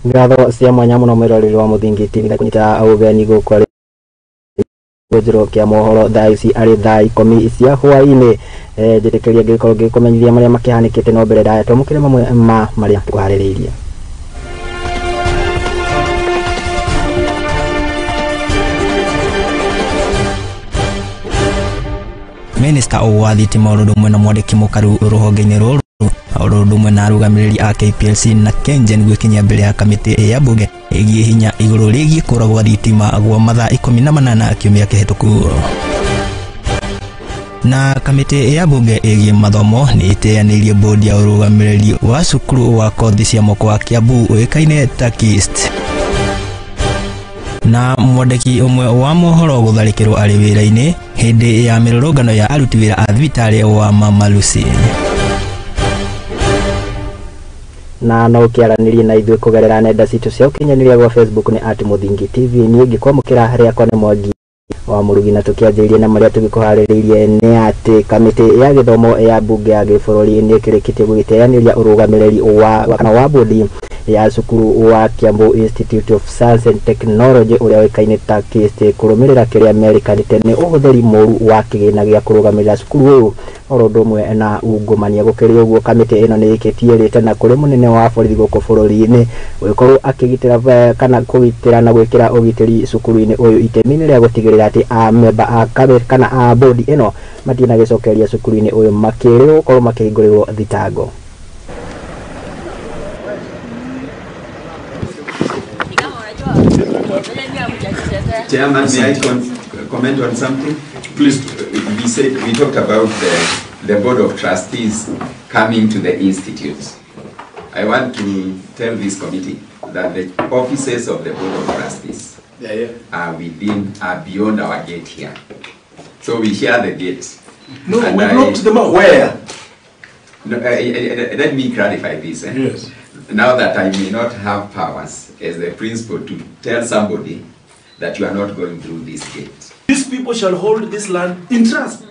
Ngatho cia mwanya muno mwiroreri wa Muthingi TV na kunyita ugeni guku gũjiro kia mohoro thaa ici arĩ thaa 10 cia hwaĩ-inĩ. Njĩtĩkĩria ngĩkorwo ngĩkũmenyithia marĩa makĩhanĩkĩte no mbere ndaya twamũkĩre mamwe ma marĩa tũkũharĩrĩirie. Minista wa thitima ũndũ ũmwe na mwandĩki mũkaru rũhonge-inĩ rũrũ ũndũ ũmwe na arũgamĩrĩri a KPLC na KenGen gwĩkinyia mbere ya kamĩtĩ ya bunge ĩgiĩ hinya igũrũ rĩgiĩ kũra gwa thitima gwa mathaa 18 kiumia kĩhĩtũku. Na kamĩtĩ ya bunge ĩgiĩ mathomo nĩ ĩteanĩirie bodi ya ũrũgamĩrĩri wa cukuru wa kothi cia moko wa Kiambu ũĩkaine ta KIST. Na mwandĩki ũmwe wa mohoro gũtharĩkĩrwo arĩ wĩra-inĩ hĩndĩ ya mĩrũrũngano ya aruti wĩra a thibitarĩ wa Mama Lucy. Na no ũkĩaranĩrie na ithuĩ kũgerera nenda citũ cia ũkinyanĩria gwa Facebook nĩ @Muthingi TV. Niĩ ngĩkwamũkĩra rĩakwa nĩ Mwangi wa Mũrugi, na tũkĩanjĩrĩria na marĩa tũgĩkũharĩrĩirie nĩ atĩ kamĩtĩ ya gĩthomo ya bunge ya gĩbũrũri nĩ ĩkĩrĩkĩtie gũgĩteanĩria ũrũgamĩrĩri wa kana wa bodi ya cukuru wa Kiambu Institute of Science and Technology ũrĩa ũĩkaine ta KIST kũrũmĩrĩra kĩrĩa merĩkanĩte nĩ ũhũthĩri mũru wa kĩgĩna gĩa kũrũgamĩrĩra cukuru ũyũ oro ũndũ ũmwe na ungumania. Gũkĩrĩ ũguo kamĩtĩ ĩno nĩ ĩkĩtie rĩtana kũrĩ mũnene wa borithi gũkũ bũrũri-inĩ gũgĩkorwo akĩgitĩra kana kũgitĩra na gwĩkĩra ũgitĩri cukuru-inĩ ũyũ itemi-inĩ rĩa gũtigĩrĩra atĩ amemba a kana a bodi ĩno matinagĩcokeria cukuru-inĩ ũyũ makĩrĩrwo gũkorwo makĩhingũrĩrwo thitango. Chairman, may I comment on something? Please. We said we talked about the board of trustees coming to the institute. I want to tell this committee that the offices of the board of trustees are are beyond our gate here. So we share the gate. No, and we blocked them out. Where? No, let me clarify this. Yes. Now that I may not have powers as the principal to tell somebody that you are not going through this gate. These people shall hold this land in trust.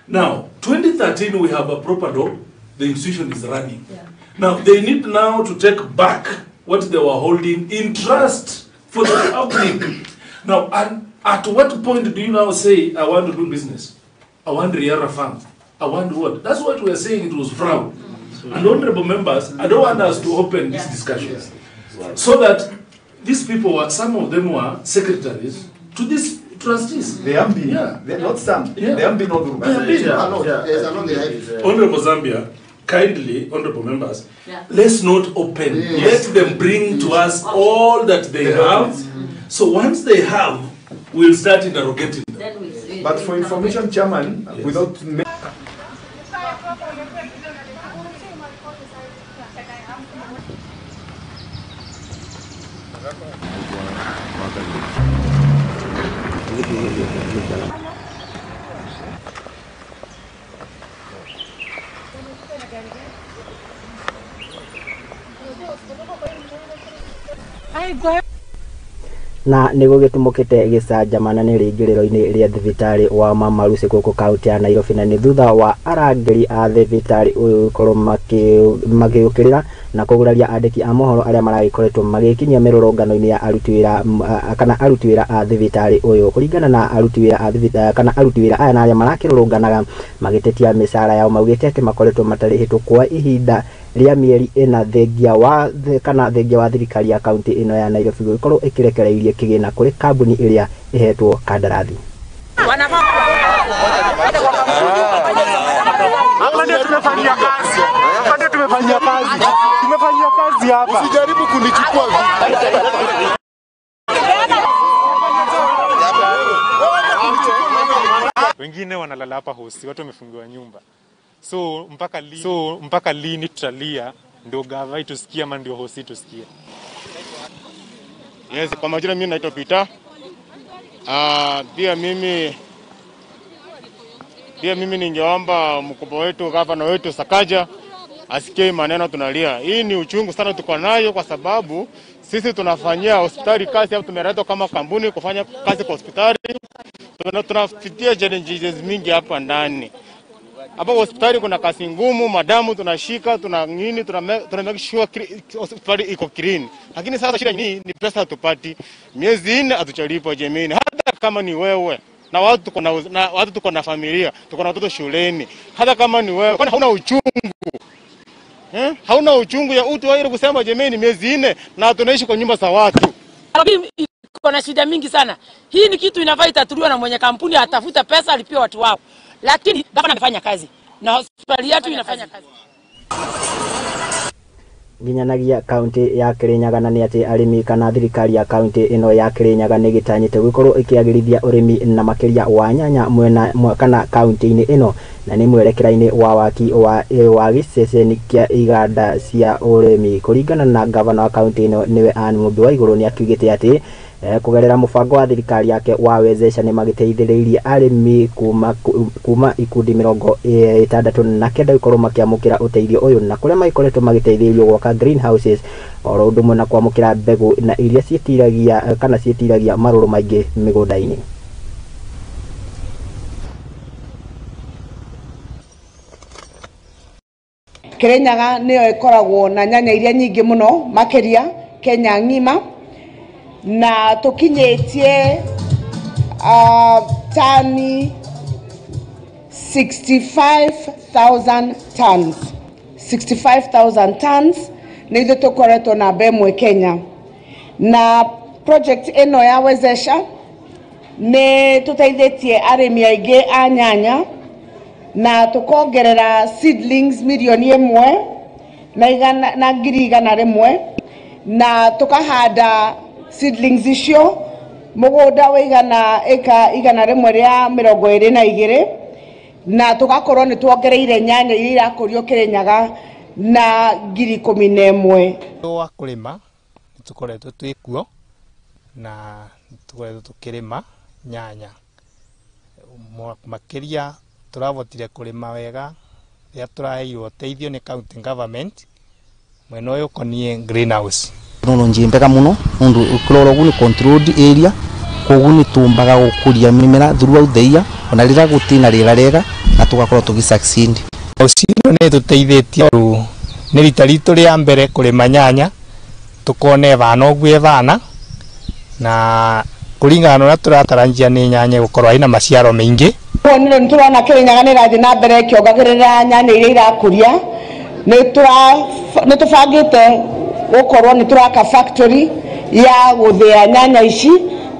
Now, 2013, we have a proper law. The institution is running. Yeah. Now, they need now to take back what they were holding in trust for the public. Now, and at what point do you now say, I want to do business? I want Riara Farm. I want what? That's what we are saying, it was fraud. And honorable members, I don't want us to open this discussion. So that these people were, some of them were secretaries to these trustees. They have been, yeah. They're not some. Yeah. They have been all the They have been. Honorable Zambia, kindly, honorable members, let's not open. Yes. Let them bring to us all that they have. So once they have, we'll start interrogating them. Then but for information, Chairman, without... Na nĩguo gĩtumũkĩte gĩcanjama nĩ rĩingĩrĩro-inĩ rĩa thibitarĩ wa Mama Lucy gũkũ kaunti ya Nairobi, na nĩ thutha wa arangĩri a thibitarĩ ũyũ gũkorwo magĩũkĩrĩra na kũguraria andĩki a mohoro arĩa maragĩkoretwo magĩkinyia mĩrũrũngano-inĩ ya aruti wĩra kana aruti wĩra a thibitarĩ ũyũ. Kũringana na aruti wĩra a thibitarĩ kana aruti wĩra aya na arĩa marakĩrũrũnganaga magĩtetia mĩcara yao, maugĩte atĩ makoretwo matarĩhĩtwo kwa ihinda rĩa mĩeri ĩna thengia wa kana thengia wa thirikari ya kaunti ĩno ya Nairobi gũgĩkorwo ĩkĩrekereirie kĩgĩna kũrĩ kambuni ĩrĩa ĩhetwo kandarathi. Hapa ndio tumefanyia kazi. Hapa ndio tumefanyia kazi. Tumefanyia kazi hapa. Usijaribu kunichukua vitu. Wengine wanalala hapa hosi, watu wamefungiwa nyumba. So mpaka lini tutalia ndio gava itusikie ama ndio hosi tusikie? Yes, kwa majina mimi naitwa Peter. Pia mimi ningeomba mkubwa wetu, gavana wetu Sakaja asikie maneno tunalia. Hii ni uchungu sana tuko nayo kwa sababu sisi tunafanyia hospitali kazi au tumeletwa kama kampuni kufanya kazi kwa hospitali. Tunapitia challenges mingi hapa ndani. Hapa hospitali kuna kazi ngumu, madamu tunashika, tuna nini, tuna make sure hospitali iko clean. Lakini sasa shida ni pesa hatupati. Miezi 4 hatujalipwa jamani. Hata kama ni wewe na watu tuko na watu tuko na familia, tuko na watoto shuleni. Hata kama ni wewe, kwani hauna uchungu? Hauna uchungu ya utu wewe kusema jamani miezi 4 na tunaishi kwa nyumba za watu. Iko na shida mingi sana. Hii ni kitu inafaa itatuliwa na mwenye kampuni atafuta pesa alipie watu wao. Lakini gavana amefanya kazi na hospitali yetu inafanya kazi. Nginyanagia kaunti ya Kirinyaga na ni ati arimi kana thirikari ya kaunti ino ya Kirinyaga ni gitanyite gwikorwo ikiagirithia urimi na makiria wa nyanya mwena kana kaunti-ini ino na ni mwerekera-ini wa waki wa giceceni kia iganda cia urimi. Kuringana na gavana wa kaunti ino niwe Anne Mumbi wa Iguru ni akiugite ati kugerera mubango wa thirikari yake wa wezesha ni magiteithĩrĩirie arĩmi kuma ikundi 69 gũkorwo makĩamũkĩra ũteithio ũyũ na kũrĩa magĩkoretwo magĩteithĩrĩrio gwaka greenhouses oro ũndũ ũmwe na kwamũkĩra mbegũ na iria ciĩtiragia kana ciĩtiragia marũrũ maingĩ mĩgũnda-inĩ. Kirinyaga nĩyo ĩkoragwo na nyanya iria nyingĩ mũno makĩria Kenya ng'ima, na tukinyĩtie tani 65,000 tons. 65,000 tons nĩ ithuĩ tũkoretwo namba ĩmwe Kenya. Na project ĩno ya Wezesha nĩ tũteithĩtie arĩmi aingĩ a nyanya na tũkongerera seedlings mirioni 1 na 100,000 na tũkahanda seedlings icio mũgũnda wĩigana ĩka 122 na tũgakorwo nĩ tuongereire nyanya iria irakũrio Kirinyaga na 11,000. Wa kũrĩma nĩ tũkoretwo twĩ kuo na tũkoretwo tũkĩrĩma nyanya makĩria tũravotire kũrĩma wega rĩrĩa tũraheirwo ũteithio nĩ county government mwena ũyũ ũkoniĩ greenhouse. Teknology mbega muno nundu ukurora ugu ni controlled area koguo ni tumbaga gukuria mimera throughout the year ona rira gutina rira rega na tugakorwo tugi succeed. Ucino ni tuteithitie ni rita ritu ria mbere kurima nyanya tukone ĩbana ũguo ĩbana na kuringana na ũrĩa tũrataranjia ni nyanya gukorwo ina maciaro maingi. Nĩ nĩtũrona Kirinyaga nĩ ĩrathiĩ na mbere ĩkĩongagĩrĩra nyanya iria irakũria. Nĩ tũbangĩte gũkorwo nĩ tũraka factory ya gũthĩa nyanya ici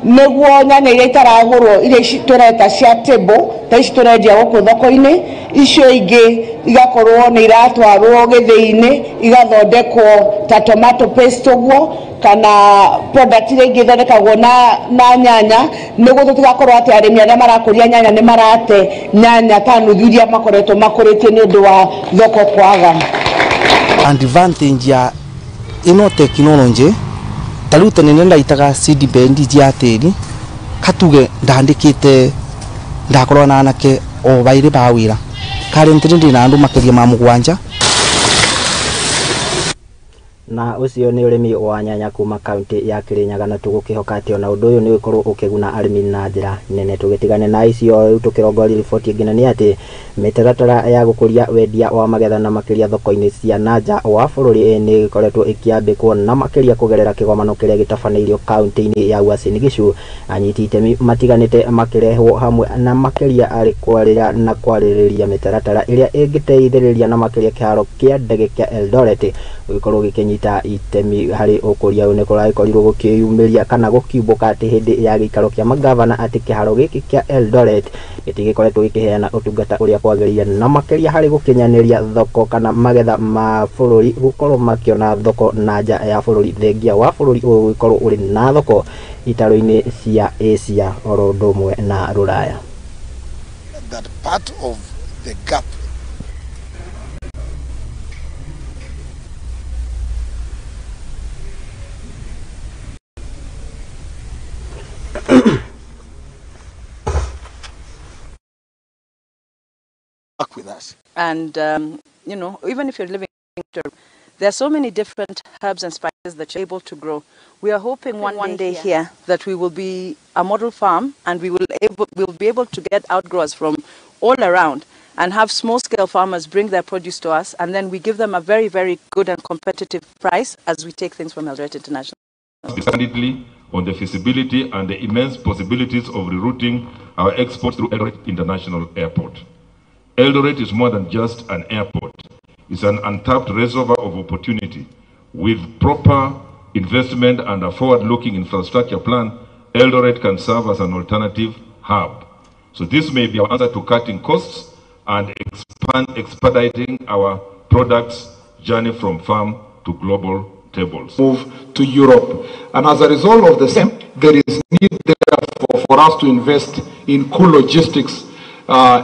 nĩguo nyanya iria itaragũrwo iria ici tũreta cia table ta ici tũrendia gũkũ thoko-inĩ, icio ingĩ igakorwo nĩ iratwarwo gĩthĩi-inĩ igathondekwo ta tomato paste ũguo kana product iria ingĩ ithondekagwo na nyanya nĩguo tũtigakorwo atĩ arĩmi arĩa marakũria nyanya nĩ marate nyanya ta nuthu iria makoretwo makũrĩtie nĩ ũndũ wa thoko kwaga. Advantage ya ino teknology ta rĩu tene nĩndaitaga seed bed cia tĩri katuge ndandĩkĩte ndakorwo na anake o bairĩ ba wĩra currently ndĩna andũ makĩria ma 7. Na ucio ni urimi wa nyanya kuma kaunti ya Kirinyaga na tugukihoka ati ona undu uyu ni ukorwo ukiguna arimi na njira nene. Tugitigane na icio riu tukirongoria riboti ingi na ni ati mitaratara ya gukuria wendia wa magetha na makiria thoko-ini cia nanja wa bururi ni ikoretwo ikiambikwo na makiria kugerera kigomano kiria gitabanĩirio kaunti-ini ya Uasin Gishu. Anyiti itemi matiganite makirehwo hamwe na makiria ari kwarĩra na kwarĩrĩria mitaratara iria ĩngĩteithĩrĩria na makiria kĩharo kĩa ndege kĩa Eldoret gũgĩkorwo gĩkĩnyita itemi harĩ ũkũria ũyũ. Nĩ kũragĩkorirwo gũkĩyumĩria kana gũkiumbũka atĩ hĩndĩ ya gĩikaro kĩa magavana atĩ kĩharo gĩkĩ kĩa Eldoret gĩtigĩkoretwo gĩkĩheana ũtungata ũrĩa kwagĩrĩire na makĩria harĩ gũkinyanĩria thoko kana magetha ma bũrũri gũkorwo makĩona thoko na nja ya bũrũri, thengia wa bũrũri ũyũ gũkorwo ũrĩ na thoko itarũ-inĩ cia Asia oro ũndũ ũmwe na Rũraya. That part of the gap with us. And, you know, even if you're living, there are so many different herbs and spices that you're able to grow. We are hoping one day here that we will be a model farm and we will be able to get outgrowers from all around. and have small-scale farmers bring their produce to us, and then we give them a very, very good and competitive price as we take things from Eldoret International. Candidly on the feasibility and the immense possibilities of rerouting our exports through Eldoret International Airport. Eldoret is more than just an airport. It's an untapped reservoir of opportunity. With proper investment and a forward-looking infrastructure plan, Eldoret can serve as an alternative hub. So this may be our answer to cutting costs and expediting our products' journey from farm to global tables. Move to Europe. And as a result of the same, there is need therefore for us to invest in cool logistics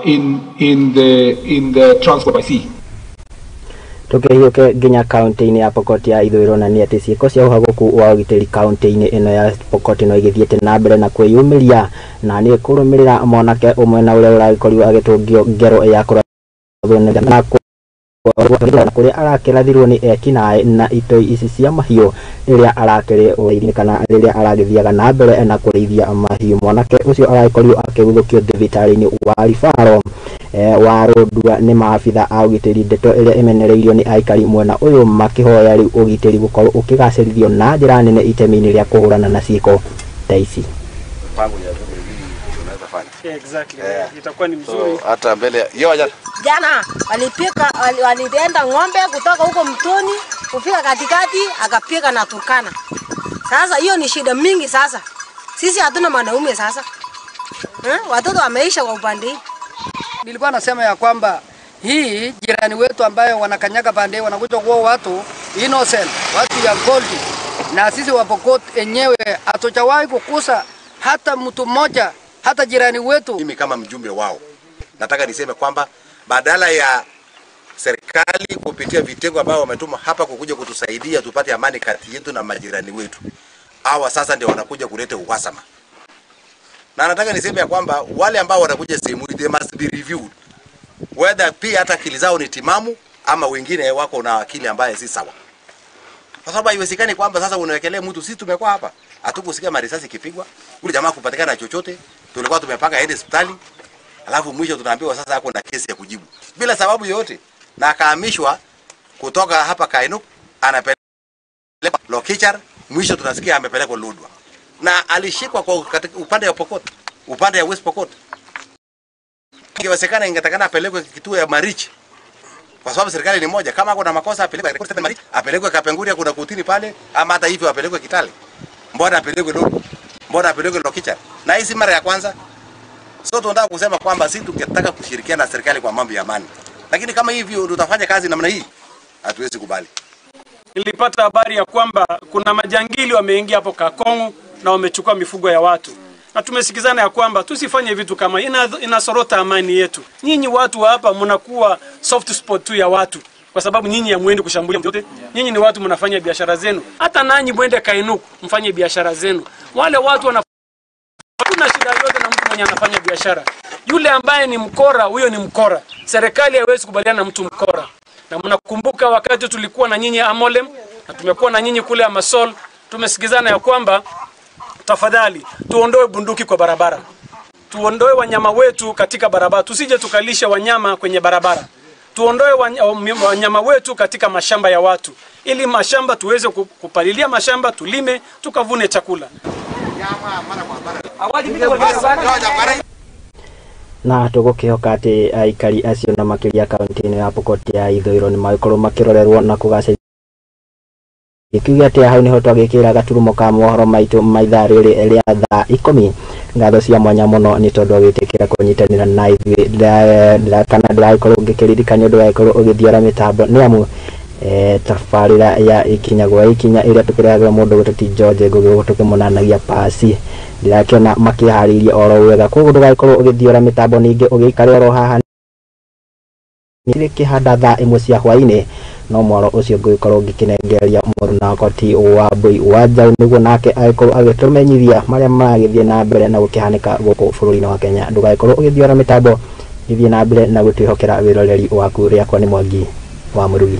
in the transport by sea. Tukihiũke nginya kaunti-inĩ ya Pokot ya ithũĩro na nĩ atĩ ciĩko cia ũhagũku wa ũgitĩri kaunti-inĩ ĩno ya Pokot no igĩthiĩte na mbere na kwĩyumĩria na nĩ kũrũmĩrĩra mwanake ũmwe na ũrĩa ũragĩkorirwo agĩtũngio ngero ya kũrathwo na kũrĩa arakĩrathirwo nĩ ekinaĩ na itoi ici cia mahiũ rĩrĩa arakĩrĩ ũrĩithi kana rĩrĩa aragĩthiaga na mbere na kũrĩithia mahiũ. Mwanake ũcio aragĩkorirwo akĩguthũkio thibitarĩ-inĩ wa Rifaro wa Rũndua nĩ maabitha a ũgitĩri, ndeto ĩrĩa ĩmenereirio nĩ aikari mwena ũyũ makĩhoya rĩu ũgitĩri gũkorwo ũkĩgacĩrithio na njĩra nene itemi-inĩ rĩa kũhũrana na ciĩko ta ici. Exactly. Yeah. Itakuwa ni mzuri. So, hata mbele hiyo jana walipika walienda ng'ombe kutoka huko mtoni kufika katikati akapika na Turkana. Sasa hiyo ni shida mingi sasa. Sisi hatuna wanaume sasa. Watoto wameisha kwa upande. Nilikuwa nasema ya kwamba hii jirani wetu ambayo wanakanyaga pande wanakuja kwa watu innocent, watu ya gold. Na sisi wa Pokot enyewe hatujawahi kukusa hata mtu mmoja, hata jirani wetu. Mimi kama mjumbe wao nataka niseme kwamba badala ya serikali kupitia vitengo ambao wametuma hapa kukuja kutusaidia tupate amani kati yetu na majirani wetu, hawa sasa ndio wanakuja kuleta uhasama. Na nataka niseme ya kwamba wale ambao wanakuja sehemu hii, they must be reviewed whether pia hata akili zao ni timamu ama wengine wako na akili ambaye si sawa. Kwa sababu haiwezekani kwamba sasa unawekelea mtu, sisi tumekuwa hapa hatukusikia marisasi ikipigwa, yule jamaa kupatikana chochote, tulikuwa tumepanga aende hospitali, alafu mwisho tunaambiwa sasa hako na kesi ya kujibu bila sababu yoyote, na akahamishwa kutoka hapa Kainuk anapelekwa Lokichar, mwisho tunasikia amepelekwa Lodwar. Na alishikwa kwa upande ya Pokot, upande ya West Pokot. Ingewezekana ingetakana apelekwe kituo ya Marich, kwa sababu serikali ni moja. Kama kuna makosa apelekwe Marich, apelekwe Kapenguria, kuna kutini pale, ama hata hivyo apelekwe Kitale. Mbona apelekwe Lodwar? Mbona apelekwe Lokichar? Na hii si mara ya kwanza. So tunataka kusema kwamba sisi tungetaka kushirikiana na serikali kwa mambo ya amani. Lakini kama hivyo tutafanya kazi namna hii, hatuwezi kubali. Nilipata habari ya kwamba kuna majangili wameingia hapo Kakongo na wamechukua mifugo ya watu. Na tumesikizana ya kwamba tusifanye vitu kama inasorota amani yetu. Nyinyi watu hapa mnakuwa soft spot tu ya watu, kwa sababu nyinyi hamuendi kushambulia mtu yote. Nyinyi ni watu mnafanya biashara zenu. Hata nanyi mwende Kainuk mfanye biashara zenu. Wale watu wana kuna shida yote na mtu mwenye anafanya biashara. Yule ambaye ni mkora, huyo ni mkora. Serikali haiwezi kubaliana na mtu mkora. Na mnakumbuka wakati tulikuwa na nyinyi Amolem na tumekuwa na nyinyi kule Amasol, tumesikizana ya kwamba tafadhali tuondoe bunduki kwa barabara. Tuondoe wanyama wetu katika barabara. Tusije tukalisha wanyama kwenye barabara. Tuondoe wanyama wetu katika mashamba ya watu, ili mashamba tuweze kupalilia mashamba, tulime, tukavune chakula. Na tũgũkĩhoka atĩ aikari acio na makĩria kaunti-inĩ ya Pokot ya ithũĩro nĩ magĩkorwo makĩrorerwo na kũgacĩrithio. Gĩkiuga atĩ hau nĩho twagĩkĩra gaturumo ka mohoro maitũ ma ithaa rĩrĩ rĩa thaa 10. Ngatho cia mwanya mũno nĩ tondũ wa gwĩtĩkĩra kũnyitanĩra na ithuĩ, kana ndĩragĩkorwo ngĩkĩririkania ndũgagĩkorwo ũgĩthiora mĩtambo nĩ amu tabarĩra ya ikinya gwa ikinya ĩrĩa tũkĩrehagĩrwo mũndũ gwĩtwo ti George Ngugi tũkĩmonanagia pasi ndĩrakĩona makĩharĩirie oro wega. Koguo ndũgagĩkorwo ũgĩthiora mĩtambo ningĩ ũgĩikare oro haha nĩkĩhanda thaa 1 cia hwainĩ no mwaro ũcio ngũgĩkorwo ngĩkĩnengereria mũruna wa Mbui wa Njaũ nĩguo nake agĩkorwo agĩtũmenyithia marĩa maragĩthiĩ na mbere na gũkĩhanĩka gũkũ bũrũri-inĩ wa Kenya. Ndũgagĩkorwo ũgĩthiora mĩtambo, gĩthiĩ na mbere na gũtwĩhokera wĩroreri waku. Rĩakwa nĩ Mwangi wa Mũrugi.